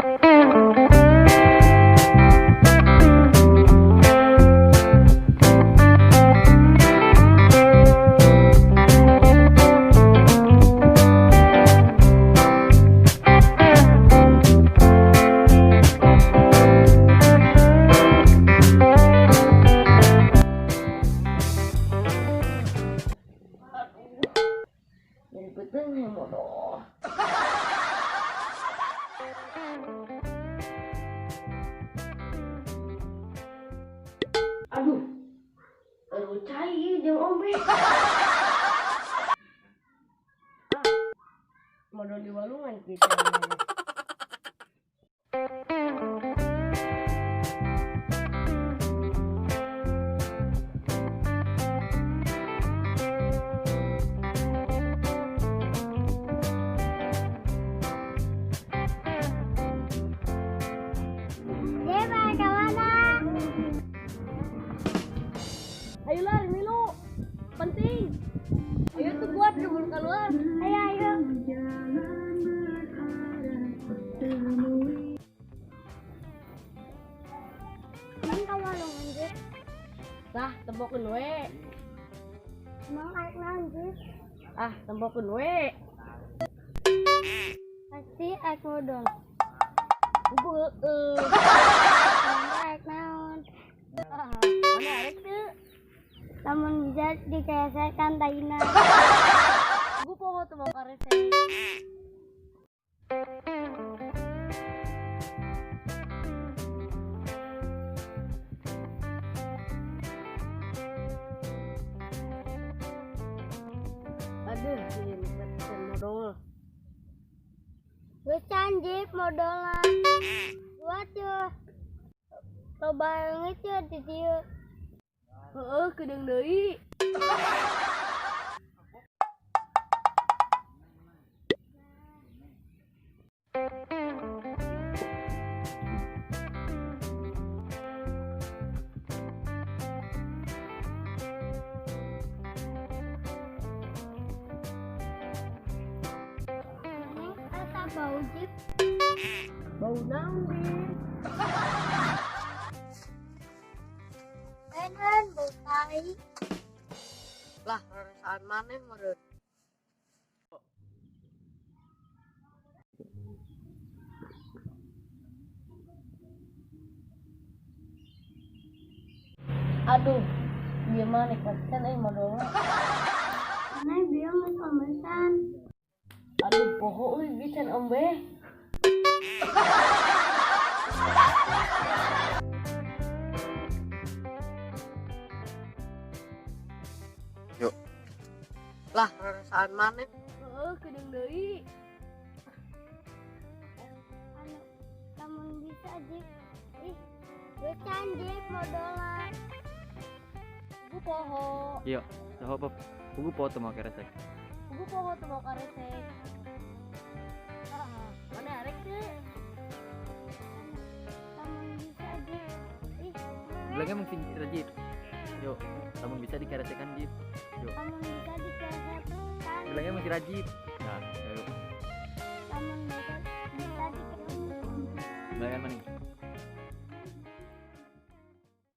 Jadi penting modol. Aduh, aduh cai jeung ombe. Ah, modol di walungan kita. Deva, kemana? Ayo lah, milu. Penting. Ayo tuh buat keburu keluar. Ayo, ayo. Emang kamu walungan, Jip? Lah, tempokeun we. Emang arek naon, Jip? Ah, tempokeun we. Pasti arek modol. Buku heueuh. Emang arek naon? Ah, mana arek teu? Lamun bisa dikesekan taina. Buku poho teu mau karesek. Aduh, ini nikmat modol. Geus can, Jip, modolna. Buat yeuh. Loba leungit yeuh di dieu. Heeh, kedeung deui. Neng, asa bau, Jip? Bau naon, Din? Lain bau tai. Lah, rarasaan maneh meureun. Aduh, ieu mah nikmat pisan euy modolna. Maneh bieu geus ombesan. Aduh, poho euy geus can ombe. Yuk. Lah, rarasaan maneh. Heeh, kedeung deui. Anu, lamun bisa, Jip. Ih, geus can, Jip, modolna. Buku poho. Yuk, saho pop. Buku poho teu mau keresek. Buku poho teu mau karesek. Ah, mana arek teu? Lamun bisa, Jip. Ih, Bilangnya mungkin rajin. Yuk, lamun bisa dikeresekan Jip. Yuk, lamun bisa dikesekan. bilangnya mesti rajin. Nah, yuk. Lamun bisa dikesekan. Bilangnya mana?